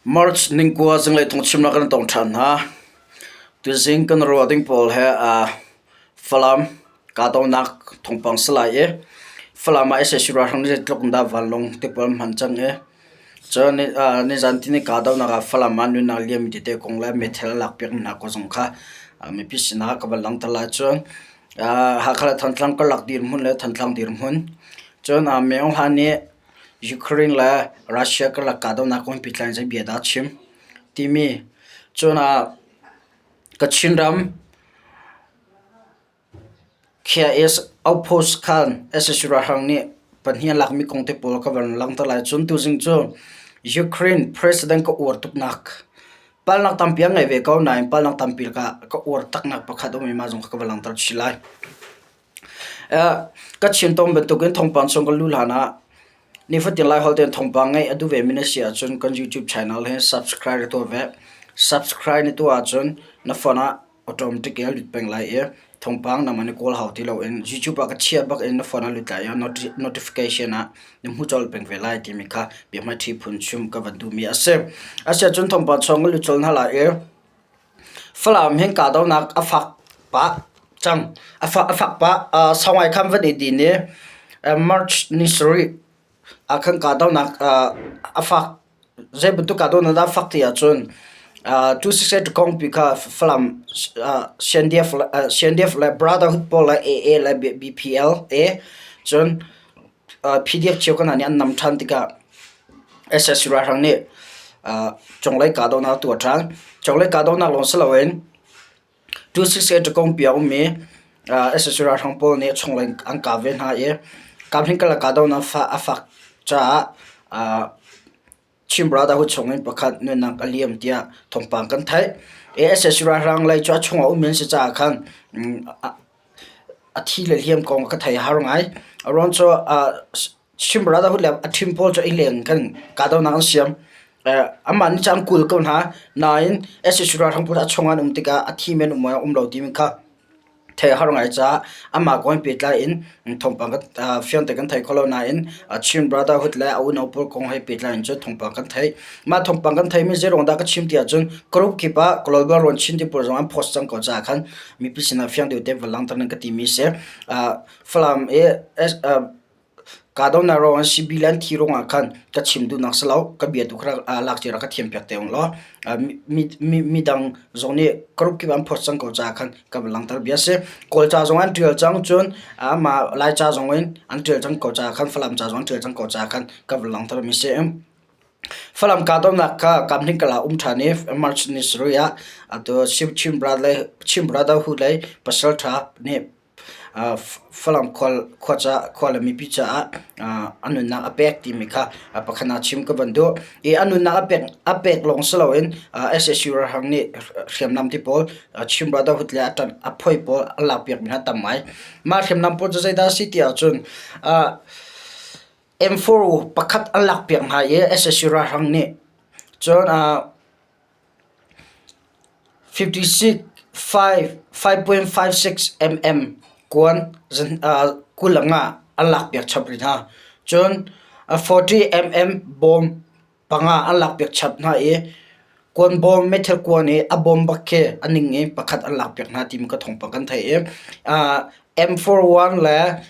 March ningkua zinglei thawngchimnak kan tong ṭhan hna. Tuzing kan ruah ding pawl he Falam kahdohnak thawngpang si lai i Falam ah sac ralhrang nih zeitluk in dah vanlawng te pawl an hman cang i cun nizan tihni kahdohnak ah Falam ah nunnak liammi tete kong le meithal an lakpiak mi hna kong zong kha mipi sinah ka van langhter lai. Cun Hakha le Thantlang karlak dirhmun le Thantlang dirhmun. Cun Myo Han nih Ukraine le Russia karlak kahdohnak kong pehtlai in zei bia dah a chim timi cun ah Kachin ram KIS outpost khan sac ralhrang nih pahnih an lakmi kong te pawl ka van langhter lai. Cun tuzing cu Ukraine president ka uar tuknak palnak tampi an ngei ve ko nain palnak tampi lakah ka uar taknak pakhat a um i mah zong kha ka van langhter chih lai. Ka chim tawn bantukin thawngpang chung kan luh hlanah nifatin Laiholh tein thawngpang ngeih a duh vemi na si ahcun kan YouTube channel hi subscribe na tuah ve. Subscribe na tuah ahcun na phone ah automatic in a lut peng lai i thawngpang nangmah nih kawl hau ti loin YouTube ah ka chiah bak in na phone ah lut lai i notification ah na hmu colh peng ve lai timi kha biahmaiṭhi phun chim ka van duhmi a si. Asiahcun thawngpang chung kan lut colh hna lai i Falam hin kahdohnak a fak pah cang. A fak pah. Saungai khan van i din i March ni sarih ah khan kahdohnak a fak. Zei bantuk kahdohnak dah a fak ti ahcun 268 kongpi kha Falam CNDF le Brotherhood pawl le AA le BPL e cun PDF cheukhat hna nih an nam ṭhan tikah sac ralhrang nih cunglei kahdohnak a tuah ṭhan. Cunglei kahdohnak lawng si loin 268 kongpi ah a ummi sac ralhrang pawl nih chunglei an kah ve hna i kamhring karlak kahdohnak a fak caah Chin Brotherhood chungin pakhat nunnak a liam tiah thawngpang kan theih. sac ralhrang lei cu a chungah um an si caah khan a thi le hliam kong ka thei har ngai. A ruang cu Chin Brotherhood le a ṭhim pawl cu i leng kan kahdohnak an siam. Amah nih cun an kul ko hna. Nain sac ralhrang pawl a chungah an um tikah a thi men um um lo timi kha Theih a har ngai caah amah kong he pehtlai in thawngpang fiang tein kan thei kho lo nain Chin Brotherhood le a unau pawl kong he pehtlai in cun thawngpang kan theih. Mah thawngpang kan theihmi zeiruang dah ka chim ti ahcun group kip ah global rawn Chin ti pawl zong an post cang ko caah khan mipi sinah fiang deuh tein van langhter nan ka timi si. Falam i Kahdohnak ruangah CB le an thi ruangah khan ka chim duhnak si lo. Ka bia tu kha lak cia rak ka thiampiak te ung law midang zong nih group kip an post cang ko caah khan ka van langhter bia a si. Kawlca zong an ṭial cang cun amah Laica zong in an ṭial cang ko caah khan Falam ca zong an ṭial cang ko caah khan ka van langhter mi si. Falam kahdohnak kha kamhning kal ah um ṭhan i March ni sarih ah atu Chin Brotherhood lei pasal ṭha nih Falam khua le mipi caah a nunnak a pek timi kha pakhat ah chim ka van duh. I a nunnak a pek lawng si loin sac ralhrang nih hriamnam ti pawl Chin Brotherhood le a phoi pawl an lakpiakmi hna tam ngai. Mah hriamnam pawl cu zeidah a si ti ahcun M4 pakhat an lakpiak hna i sac ralhrang nih cun 56.5.56 mm kuan 20 ah an lakpiak chap rih hna. Cun 40 mm bawm panga an lakpiak chap hna i kuan bawm meithal kuan i a bawm bak khi a ning i pakhat an lakpiak hna timi ka thawngpang kan theih i M41 le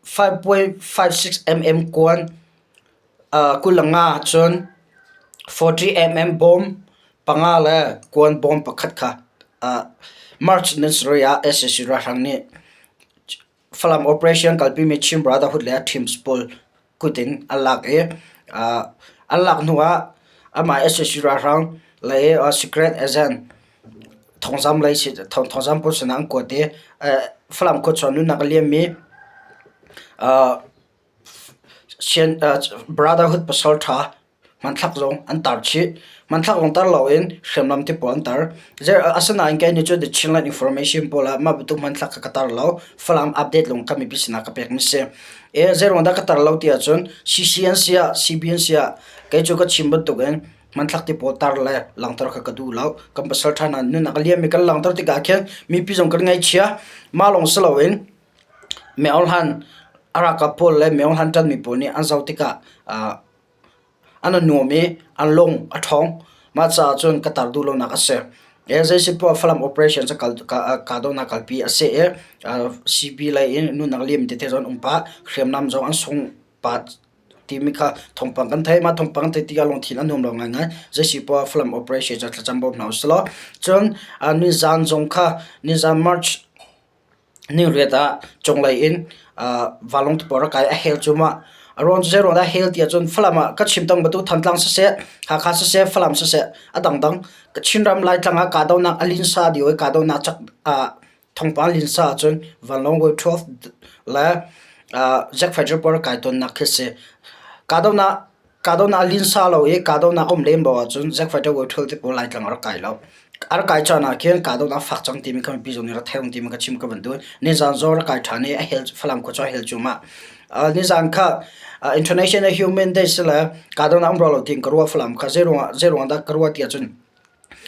5.56 mm kuan 25 cun 40 mm bawm panga le kuan bawm pakhat kha March ni sarih ah sac ralhrang nih Falam operation kalpimi Chin Brotherhood le teams pawl kut in an lak i an lak hnu ah amah sac ralhrang lei secret agent thawngzam lei thawngzam pawl sinah an kuat i Falam khuachuah nunnak a liammi Brotherhood pasal ṭha hmanthlak zong an tar chih. Hmanthlak zong tar loin hriamnam te pawl an tar. Asinain kei nih cun The Chinland Information pawl ah mah bantuk hmanthlak kha ka tar lo. Falam update lawng kha mipi sinah ka pekmi si. Zeiruang dah ka tar lo ti ahcun CCNC ah CBNC ah kei cu ka chim bantukin hmanthlak te pawl tar le langhter kha ka duh lo. Kan pasal ṭha hna nunnak a liammi kan langhter tikah khin mipi zong kan ngaihchia. Mah lawng si loin Myohlan a ralkap pawl le Myohlan ṭanmi pawl nih an zoh tikah. An i nuam i an lung a ṭhawng. Mah caah cun ka tar duh lonak a si. Zeisipoah Falam operation cu kahdohnak kalpi a si i CB lei in nunnak liam tete zong an um pah. Hriamnam zong an sung pah timi kha thawngpang kan theih. Mah thawngpang kan theih tikah lungthin a nuam lo ngaingai. Zeisipoah Falam operation cu thlacam bawm hna usih law. Cun nizan zong kha nizan March Ningriat ah cunglei in vanlawng tupawr a kai a hel cuahmah. A ruang cu zeiruang dah hel ti ahcun Falam ah ka chim tang bantuk Thantlang siseh, Hakha siseh, Falam siseh a dangdang Chinram Laitlang ah kahdohnak a linsa dih i kahdohnak cak thawngpang linsa ahcun vanlawng Wave 12 le jet fighter pawl a kai tawnnak khi a si. Kahdohnak Kahdohnak a linsa lo i kahdohnak a um lem lo ahcun Zack Fighter Wave te pawl Laitlang a rak kai lo. A rak kai caan ah khin kahdohnak a fak cang timi kha mipi zong nih rak theih timi ka chim ka van duh. Nizaan zong rak kai ṭhan i a hel Falam khua cu a hel cuahmah. Nizaan kha International Human Day si le kahdohnak um rua lo tiin ka ruah Falam kha zeiruangah zeiruangah dah ka ruah ti ahcun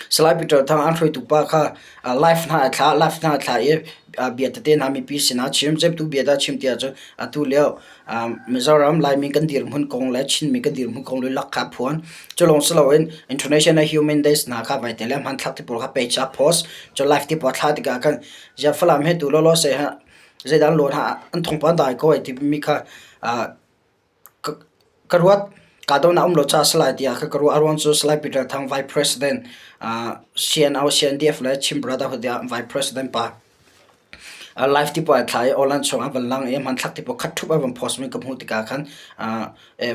Salai Peter Thang an hruaitu pa kha live hna a thlah, live hna a thlah i bia tete hna mipi sinah a chim. Zeibantuk bia dah a chim ti ahcun atu lio Mizoram Laimi kan dirhmun kong le Chinmi kan dirhmun kong lulak kha a phuan. Cu lawng si loin International Human Days hna kha vai te le hmanthlak te pawl kha page ah post. Cu live te pawl a thlah tikah khan ziah Falam he tu lawlaw seh zeidah an lawn ha an thawngpang dai ko ai timi kha Ka ruat. Kahdohnak um lo caah a si lai tiah ka ruah. A ruang cu Salai Peter Thang Vice President, CNO, CNDF le Chin Brotherhood ah Vice President pa live ti pawl ai thla i online chung ah van lang i hmanthlak ti pawl khat ṭhup a van post mi ka hmuh tikah khan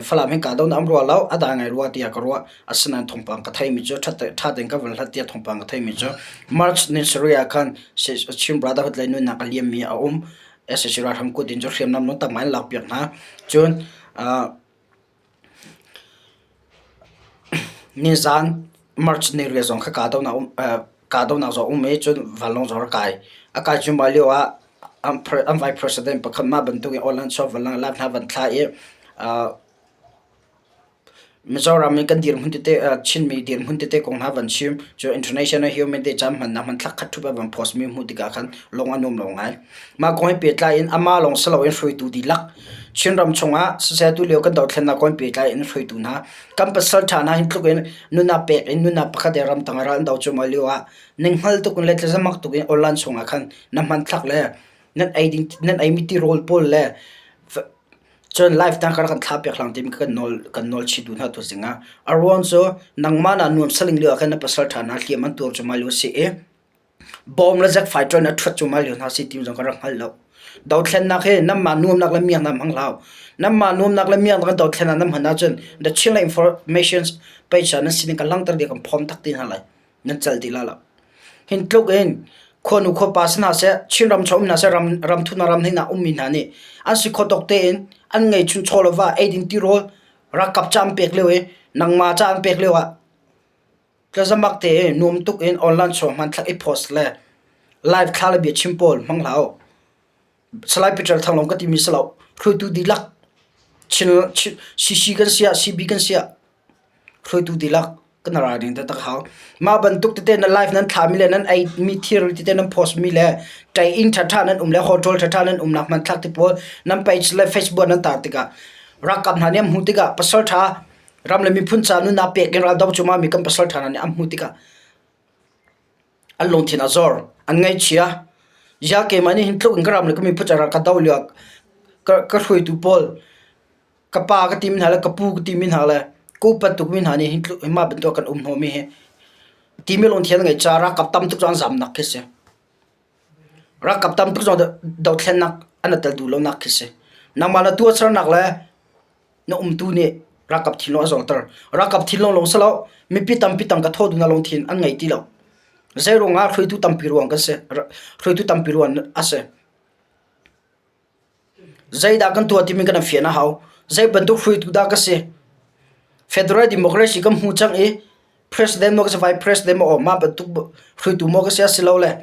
Falam hin kahdohnak um rua lo, a dai ngai rua tiah ka ruah. Asinain thawngpang ka theimi cu ṭha tein ka van hlat tiah thawngpang ka theimi cu March ni sarih ah khan Chin Brotherhood lei nunnak a liammi a um. Sac ralhrang kut in cu hriamnam lung tam ngai an lakpiak hna. Cun nizan March ni riat zong kha kahdohnak um kahdohnak zong um i cun vanlawng zong a kai. A kai cuahmah lio ah an vice president pakhat mah bantuk in online chuak vanlawng lak hna van thlah i Mizoram i kan dirhmun tete Chinmi dirhmun tete kong hna van chim. Cu International Human Day caan hmannak hmanthlak khat ṭhup a van post mi hmuh tikah khan lung a nuam lo ngai. Mah kong he pehtlai in amah lawng si loin hruaitu dihlak Chinram chungah siseh tulio kan dothlennak kong he pehtlai in hruaitu hna kan pasal ṭha hna hi tluk in nunnak pek in nunnak pakhat he ramtang ah ral an do cuahmah lio ah ninghngal tuk in le tlazamak tuk in online chungah khan na hmanthlak le nan ei ding nan eimi tirawl pawl le Cun live tang kar kan thlah piak hlang timi kan nawl kan nawl chih duh hna tu zing ah. A ruang cu nangmah na nuam saling lio ah khan na pasal ṭha hna hliam an tuar cuahmah lio a si i bawm le zack fighter in a ṭhuat cuahmah lio hna si ti zong ka rak hngal lo. Dothlennak hi nanmah nuamnak le miaknak hmang hlah u. Nanmah nuamnak le miaknak in dothlennak nan hman ahcun the Chinland Information page ah nan sining ka langhter dih kan phawm tak ti hna lai. Nan cal ti la lo. Hin tluk in khuanu khuapa si hna seh, Chinram chung um hna seh, ram ram thutnak ram hnih ummi hna nih an si kho tawk tein an ngei chun chaw le va eidin tirawl ralkap ca an pek lio i nangmah ca an pek lio ah tlazamak te nuam tuk in online chung hmanthlak i post le live thla le bia chim pawl hmang hlah u. Salai Peter Thang lawng ka timi si lo. Hruaitu dihlak Chin, CC kan siah, CB kan siah Hruaitu dihlak kan ra ding taktak hau. Mah bantuk tete na live nan thlami le nan ei mi thil tete nan post mi le ṭai-inn ṭhaṭha nan um le hotel ṭhaṭha nan umnak hmanthlak te pawl nan page le Facebook nan tar tikah ralkap hna nih an hmuh tikah pasal ṭha ram le miphun ca nunnak pek in raldo cuahmah mi kan pasal ṭha hna nih an hmuh tikah an lungthin a zor, an ngaihchia. Ziah keimah nih hin tluk in ka ram le ka miphun ca ral ka do lio ah ka, ka hruaitu pawl Ka pa ka timi hna le ka pu ka timi hna le ka upat tukmi hna nih hin mah bantuk kan um hnawhmi hi timi lungthin an ngeih caah ralkap tam tuk cu an zamnak khi si. Ralkap tam tuk zong dothlennak an i tel duh lonak khi si. Nangmah na tuahsernak le na umtu nih ralkap thinlung a zorter. Ralkap thinlung lawng si lo, mipi tampi tangka thawh duhnak lungthin an ngei ti lo. Zei ruangah hruaitu tampi ruang kan si. Hruaitu tampi ruang a si. Zeidah kan tuah timi kan i fian a hau. Zei bantuk hruaitu dah ka si? Federal democracy kan hmu cang i president maw ka si, vice president maw, mah bantuk hruaitu maw ka si asilole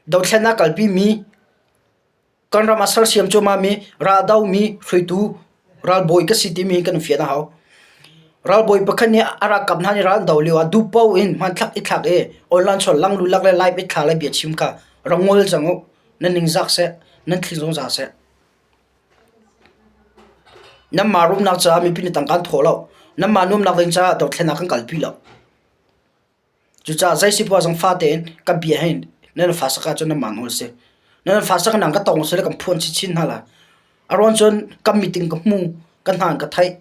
dothlennak kalpi mi, kan ram a sersiam cuahmah mi, raldo mi hruaitu ralbawi ka si timi kan i fian a hau. Ralbawi pakhat nih a ralkap hna nih ral an do lio ah duhpaoh in hmanthlak i thlak i online chawn lang lulak le live i thla le bia chim kha rak ngol cang u. Nan ningzak seh, nan thli zong za seh. Nanmah rumnak caah mipi nih tangka an thawh lo. Nanmah nuamnak ding caah dothlennak kan kalpi lo. Cucaah zei si poah zong fa tein ka bia hi nan fa sak ahcun nanmah nawl a si. Nan fa sak nang ka tong sile kan phuan chinchin hna lai. A ruang cun ka meeting ka hmu, ka hna ka theih.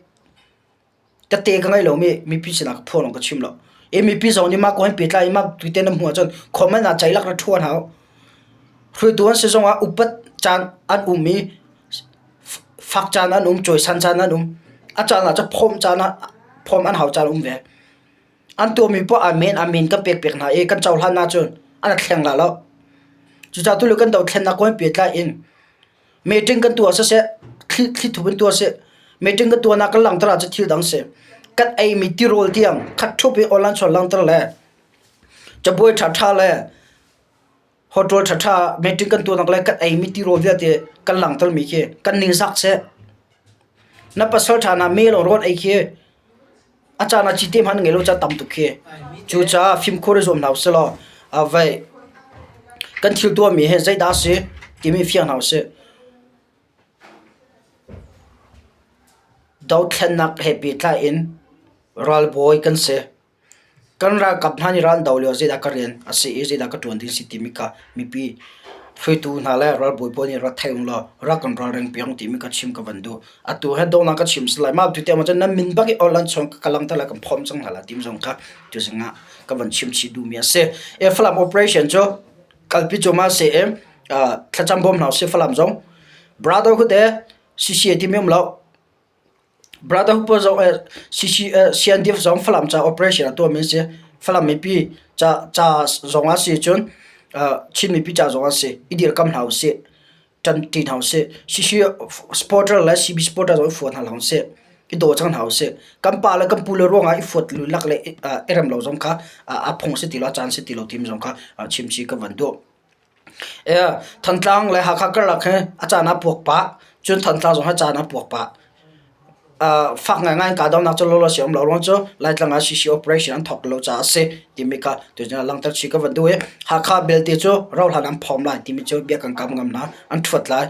Ka te ka ngei lomi mipi sinah ka phuan ka chim lo. I mipi zong nih mah kong hin pehtlai i mah tuite na hmuh ahcun comment ah ceilak na ṭhuan hau. Hruaitu an si zongah upat caan an um i fak caan an um, cawisan caan an um. A caan ah cun phawm caan ah phawm an hau caan a um ve. An tuahmi poah amen amen kan pek piak hna i kan cohlan ahcun an thleng la lo. Cucaah tulio kan dothlennak kong he pehtlai in meeting kan tuah siseh, thlithup in tuah sih, meeting kan tuahnak kan langhter ahcun thil dang si. Kan eimi tirawl tiang khat ṭhup in online chuan langhter le cabuai ṭhaṭha le hotel ṭhaṭha meeting kan tuahnak le kan eimi tirawl vialte kan langhtermi khi kan ningzak seh. Na pasal ṭha hna me lawng rawn ei khi A caan ah cite hmanh ngei lo ca tam tuk khi. Cucaah fimkhur i zuam hna usih law vei kan thil tuahmi hi zeidah a si timi fiang hna usih. Dothlennak he pehtlai in ralbawi kan si. Kan ralkap hna nih ral an do lio ah zeidah ka rian a si i zeidah ka ṭuan ding a si timi kha mipi hruaitu hna le ralbawi pawl nih rak thei ung law rak kan ralring piak ung timi kha chim ka van duh. Atu he donghnak ka chim si lai. Mah tu tiang cun nan min bak i online chung ka langhter lai kan phomh cang hna lai tim zong kha tuzing ah ka van chim chih duhmi a si. E Falam operation cu kalpi cu ma si i thlacam bawm hna usih Falam zong Brotherhood e CCA timi um lo. Brotherhood pawl zong CC CNDF zong Falam ca operation a tuahmi a si. Falam mipi ca ca zong ah si cun Chin mipi ca zong ah si i dirkam hna usih. Ṭanṭi hna usih. CC supporter le CB supporter zong i fuat hna hlah usih. I daw cang hna usih. Kan pa le kan pu le ruangah i fuat lak le i rem lo zong kha a phung si ti lo, a caan si ti lo timi zong kha chimchih ka van duh. Thantlang le Hakha karlak hi a caan ah puak pah, cun Thantlang zong hi a caan ah puak pah. Fak ngaingai in kahdohnak cu lawlaw si a um lo ruang cu Laitlang ah CC operation an thawk lo caah a si timi kha tuzing ah langhter chih ka van duh i Hakha belte cu rauhhlan an phawm lai timi cu bia kan kam ngam hna an ṭhuat lai.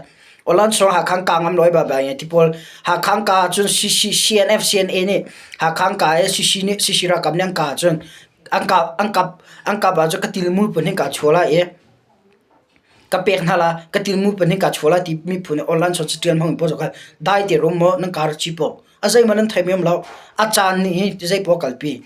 Awlan chung Hakha an kah ngam lo i bye bye ti pawl Hakha an kah ahcun CC CNF CNA nih Hakha an kah i CC nih CC ralkap nih an kah ahcun an kah an kap an kap ahcun ka tilmul pun hin kaa chuah lai i Ka pek hna la, ka tilmu pahnih kaa chuah lai ti miphun nih online sawt ṭian hmang in pawl kha dai te rum maw nan kar chi paw. A zeihmanh nan thei mi um lo. A caan nih hi zei paw kalpi.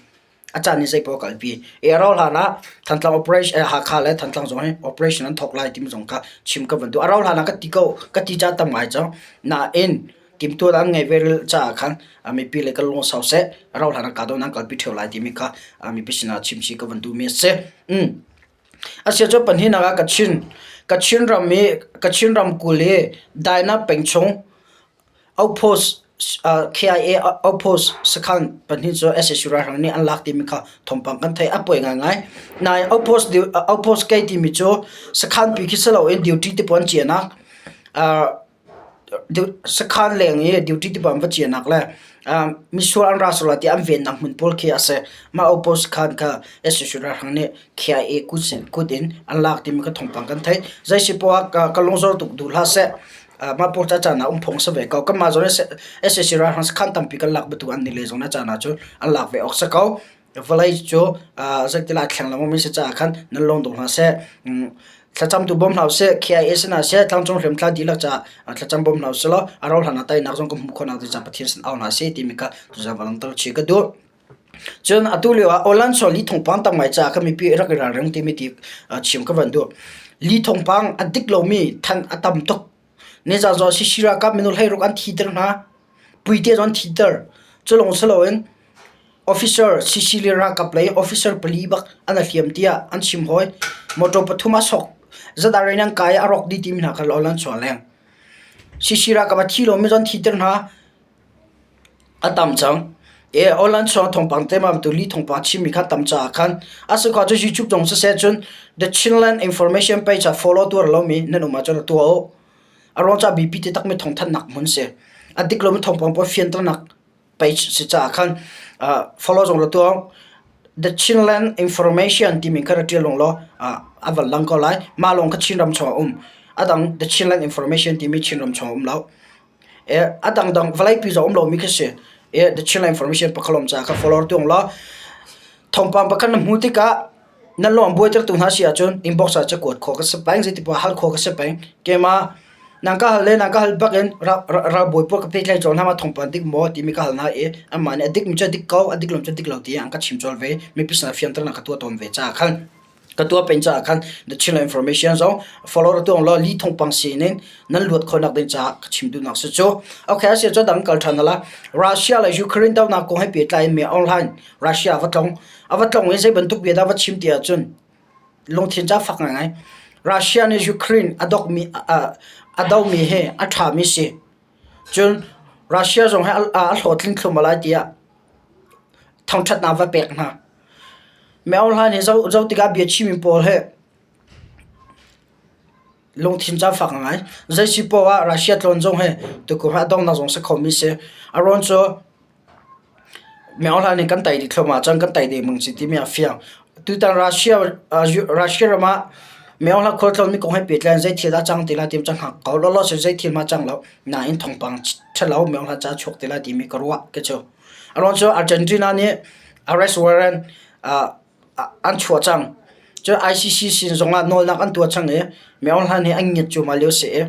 A caan nih zei paw kalpi. E ro hlan ah Thantlang operation Hakha le Thantlang zong hi operation an thawk lai timi zong kha chim ka van duh. A ro hlan ah ka ti ko ka ti ca tam ngai cang. Nain timtuan an ngei ve caah khan mipi le ka lung sau seh. A ro hlan ah ka do nan kalpi ṭheo lai timi kha mipi sinah chim si ka van duh mi a si. Asiah cu pahnihnak ah Kachin, Kachin ram i Kachin ramkulh i Dainah peng chung outpost KIA outpost sakhan pahnih cu sac ralhrang nih an lak timi kha thawngpang kan theih. A poi ngaingai. Nain outpost outpost kei timi cu sakhan pi khi si loin duty te pawl an ciahnak Sakhan leng i duty ti an va ciahnak le misual an ra sual lai tiah an vennak hmun pawl khi a si. Mah Oppo sakhan kha sac ralhrang nih KIA kut in an lak timi kha thawngpang kan theih. Zei si poah ka lungzor tuk duh hlah seh. Mah pawl ca caan ah um phung si ve ko. Kanmah zong nih sac ralhrang sakhan tampi kan lak bantuk an nih le zong na caan ah cun an lak ve awk si ko. Vawlei cu zeitilai thleng lengmang mi si caah khan nan lung dong hlah seh. Thlacam tu bawm hlah usih, KIA sin ah seh, tlangcung hriamtlai dihlak caah thlacam bawm hlah usih law a rauh hlan ah teinak zong kan hmuh khawh nak ding caah Pathian sin au hna sih timi kha tuzaan va langhter chih ka duh. Cun atu lio ah Olan Saw li thawngpang tam ngai caah khan mipi rak i ralring timi ti chim ka van duh. Li thawngpang a dik lomi than a tam tuk. Nizaan zong CC ralkap minung 16 an thiter hna. Puite zong an thiter. Cu lawng si loin officer CC le ralkap lei officer pali bak an i hliam tiah an chim hawi. Motor pathum a sok. Zadah in an kai i a rawk dih timi hna kha lawl an chuah leng. CC ralkap a thi lomi zong an thiter hna. A tam cang. E online chuang thawngpang te ma tu li thawngpang chimmi kha tam caah khan a si kho cu YouTube zong siseh cun The Chinland Information page ah follow tuar lomi nan um ahcun tuah u. A ruang ca bipi te takmi thawngthanhnak hmun si. A dik lomi thawngpang pawl fianternak page si caah khan follow zong ra tuah. The Chinland Information timi kha ra ṭial lung law a van lang ko lai. Mah lawng kha Chinram chung a um. A dang The Chinland Information timi Chinram chung a um lo. A dangdang vawleipi zong um lomi khi si. I The Chinland Information pakhalawm ca kha follow tuang law thawngpang pakhat na hmuh tikah nan lawng buaitertu hna si ahcun inbox ah cakuat khawh ka si peng, zeitipoah hal khawh ka si peng. Keimah nang ka hal le nang ka hal bak in ralbawi pawl ka pehtlaih colh hna ma thawngpang dik maw timi ka hal hna i anmah nih a dikmi cu a dik ko, a dik lo cu a dik lo tiah an ka chim colh ve. Mipi sinah fianternak ka tuah tawn ve caah khan ka tuah peng caah khan The Chinland Information zong follow ra tuang law li thawngpang sin in nan luat khawhnak ding caah ka chim duhnak si cu. Okay, a si cu dang kal ṭhan hala. Russia le Ukraine dohnak kong he pehtlai in mi online Russia a va tlong. A va tlong i zei bantuk bia dah va chim ti ahcun lungthin ca fak ngaingai. Russia nih Ukraine a dokmi a domi hi a ṭhami si. Cun Russia zong hi a hlawhtling thluahmah lai tiah thangṭhatnak va pek hna. Mi Aung hi zoh tikah bia chimmi pawl hi lungthin ca fak ngai. Zei si poah ah Russia tlawn zong hi tukum ah donghnak zong si khomi si. A ruang cu Mi Aung Hlaing nih kan tei dih thluahmah ahcun kan tei dengmang si timi a fiang. Tutan Russia, Russia ram ah Mi Aung Hlaing khualtlawnmi kong he pehtlai in zei thil dah cang ti lai timi cu hngak ko. Lawlaw si zei thil hmanh cang lo. Nain thawngpang ṭhalo Mi Aung Hlaing ca chuak ti lai timi ka ruah ka cu. A ruang cu Argentina nih arrest warrant an chuah cang. Cun ICC sin zongah nawlnak an tuah cang i Mi Aung Hlaing hi an ngiat cuahmah lio si i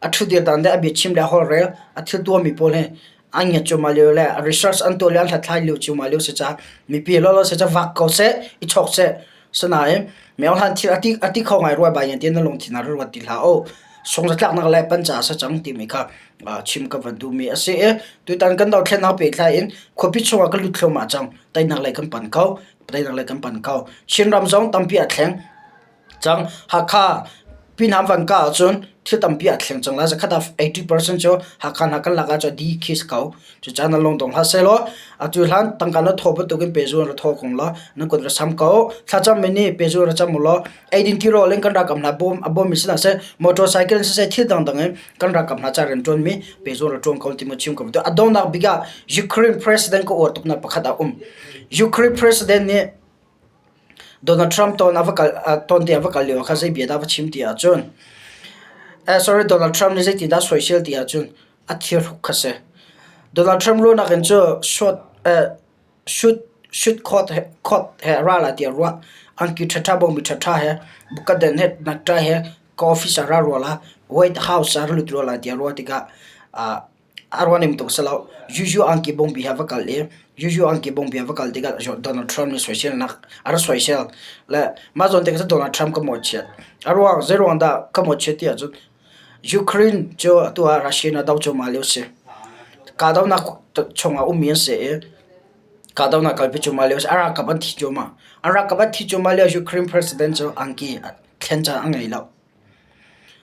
a ṭhutdir dan le a biachim le a holhrel a thil tuahmi pawl hi an ngiat cuahmah lio le research an tuah lio an hlathlai lio cuahmah lio si caah mipi lawlaw si ca vak ko seh i chawk seh sinain mi hlan thil a ti a ti kho ngai ruai bai ti na lungthin ah ruat ti hlah u sungzatlaknak le pan ca sa cang timi kha chim ka van duhmi a si i tutan kan dothlennak pehtlai in khuapi chungah ka lut thluahmah cang teinak lei kan pan ko teinak lei kan pan ko Chinram zong tampi a thleng Cang Hakha Pinam van ka ahcun thil tampi aa thleng cang lai. Zakhat ah 80% cu Hakha hna kan lak ahcun di khi si ko. Cucaah na lungdong hlah sehlaw atu hlan tangka na thaw bantukin pehzul ra thaw kong law na kut ra sam ko. Thlacam mi nih pehzul ra cam u law eidin tirawl in kan ralkap hna bawm a bawmmi si hna seh motorcycle in siseh thil dangdang in kan ralkap hna ca rianṭuan mi pehzul ra ṭuan ko ti mu chim ko. A donghnak bik ah Ukraine president ka uar tuknak pakhat a um. Ukraine president nih Donald Trump tawn a va kal tawn te a va kal lio ah khan zei bia dah a va chim ti ahcun sorry Donald Trump nih zeitin dah a soisel ti ahcun a thilhruk kha si. Donald Trump ruahnak in cu short shoot shoot coat he coat he a ra lai tiah a ruah. Angki ṭhaṭha bawngbi ṭhaṭha he bukaden he necktie he ka office ah ra rua la White House ah ra lut rua lai tiah a ruah tikah A ruahning tuk si lo. Juju angki bawngbi he va kal i Juju angki bawngbi he va kal tikah Donald Trump nih soiselnak a ra soisel. Le mah zawn te kha Donald Trump ka mawhchiat. A ruang zeiruang dah ka mawhchiat ti ahcun Ukraine cu atu ah Russia in a doh cuahmah lio si. Kahdohnak chungah ummi an si i kahdohnak kalpi cuahmah lio si. A ralkap an thi cuahmah. A ralkap an thi cuahmah lio Ukraine president cu angki thlen caan a ngei lo.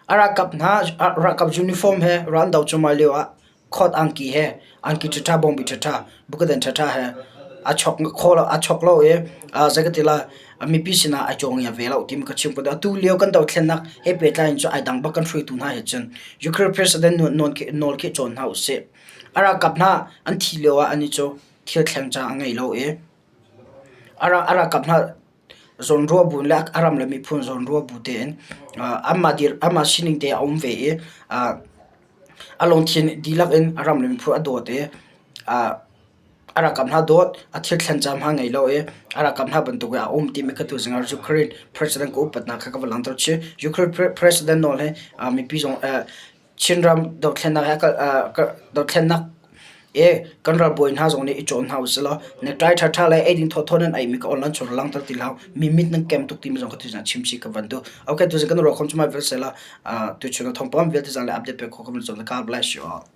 A ralkap hna ralkap uniform he ral an doh cuahmah lio ah coat angki he angki ṭhaṭha bawngbi ṭhaṭha bukadan ṭhaṭha he a chok a chok lo i zei ka ti lai mipi sinah ai cawng ve lo timi ka chim ko. Atu lio kan dothlennak he pehtlai in cun ai dang bak kan hruaitu hna he cun Ukraine president nawl khi cawn hna usih. A ralkap hna an thih lio ah anih cu thil thleng caan a ngei lo i a ralkap hna zawnruah bu le a ram le miphun zawnruah bu tein anmah sining te a um ve i a lungthin dihlak in a ram le miphun a dawt i a ralkap hna dawt, a thil thlen caan hna ngei lo i a ralkap hna bantuk in a um timi kha tuzing ah Ukraine president ka upatnak kha ka van langhter chih. Ukraine president nawl hi mipi zong Chinram dothlennak he dothlennak i kan ralbawi hna zong nih i cawn hna usih law necktie ṭhaṭha le eiding thawthaw nan eimi ka online chung langhter ti hlah mi mit nan kem tuk timi zong ka tuzing ah chim chih ka van duh. Okay, tuzing kan ruah khom cu mai vial seh la tuchun ah thawngpang vialte zang le update pek khawh ka van zuam. God bless you all.